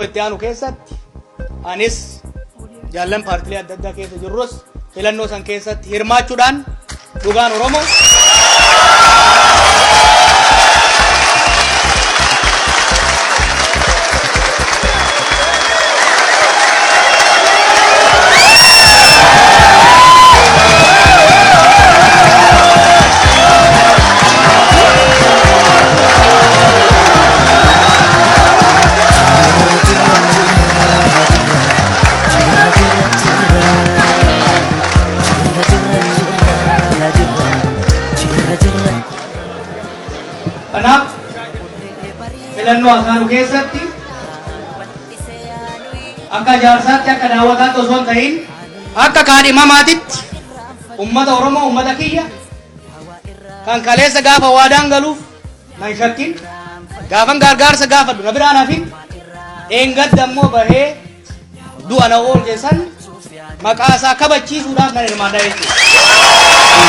Itti aanu keessatti anis jaallan paartilee adda addaa keessa jirrus filannoo san keessatti hirmaachuudhaan dhugaan Oromoo Kanaaf filannoo asaanu keessatti akka jaarsaatti, akka daawwataatti osoo hin ta'in, akka kaadhimamaatitti ummata Oromoo, ummata kiyya kan kaleessa gaafa waadaan galuuf nan shakkin, gaafan gargaarsa gaafadhu na biraan hafin, dheengadda immoo bahee du'a na oolche san maqaa isaa kabachiisuudhaaf nan hirmaadha jechuudha.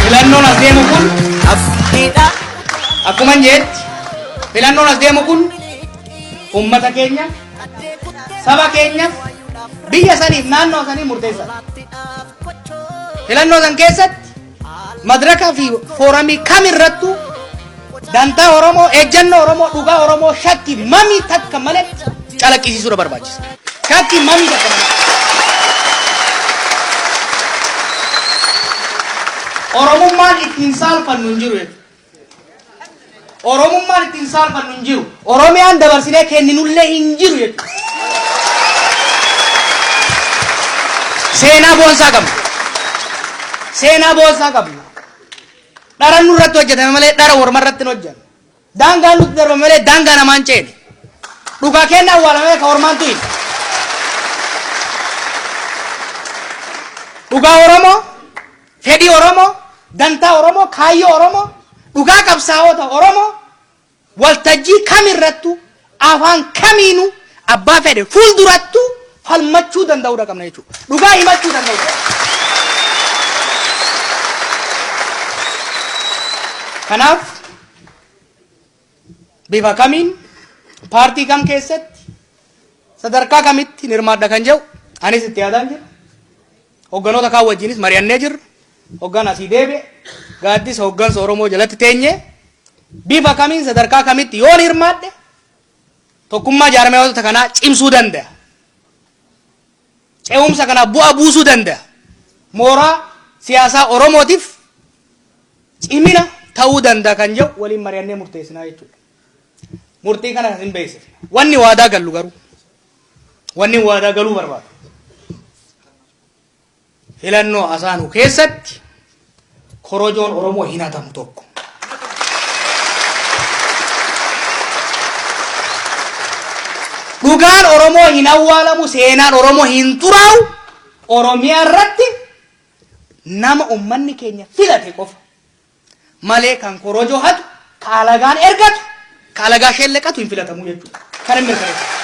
Filannoon as deemu kun, akkuma jeetti, filannoon as deemu kun ummata keenya, saba keenyaaf, biyya saniif, naannoo sanii murteessaadha. Filannoo san keessatti madraka fi fooramii kam irrattuu dantaa Oromoo, ejjennoo Oromoo, dhugaa Oromoo shakki mamii takka malee calaqqisiisuudha barbaachisa. Shakki mamii takka malee. Oromummaan ittiin saalfannu hin jiru jechuudha. Oromummaan ittiin saalfannu hin jiru. Oromiyaan dabarsinee kenninullee hin jiru jechuudha. Seenaa boonsaa qabna. Seenaa boonsaa qabna. Dhara nurratti hojjetame malee dhara orma irratti hin hojjenne. Daangaan nutti darbame malee daangaa namaan ceene. Dhugaa kenna awwaalame ka ormaan tuyin. Dhugaa Oromoo, fedhii Oromoo, dantaa Oromoo, kaayyoo Oromoo, dhugaa qabsaa'ota Oromoo waltajjii kamirrattuu, afaan kamiinuu, abbaa fedhe fuuldurattuu falmachuu danda'uudha qabna jechuudha. Dhugaa himachuu danda'uudha qabna. Kanaaf bifa kamiin, paartii kam keessatti, sadarkaa kamitti hirmaadha kan jedhu anis itti yaadaan jira. Hogganoota kaan wajjinis mari'annee jirra. Hoggaan asii deebi'e gaaddisa hoggansa Oromoo jalatti teenyee bifa kamiin, sadarkaa kamitti yoon hirmaadhe tokkummaa jaarmiyoota kanaa cimsuu danda'a. Ce'umsa kanaaf bu'aa buusuu danda'a. Mooraa siyaasaa Oromootiif cimina ta'uu danda'a kan jedhu waliin mari'annee murteessinaa jechuudha. Murtii kana hin beeksifne. Wanni waadaa gallu garuu, wanni waadaa galuu barbaadu, filannoo asaanuu keessatti korojoon Oromoo hin hatamu tokko. Dhugaan Oromoo hin awwaalamu, seenaan Oromoo hin xuraa'u, Oromiyaa irratti nama ummanni keenya filate qofa malee kan korojoo hatu, ka alagaan ergatu, ka alagaa shelleqatu hin filatamu jechuudha. Kan hin mirkaneessu.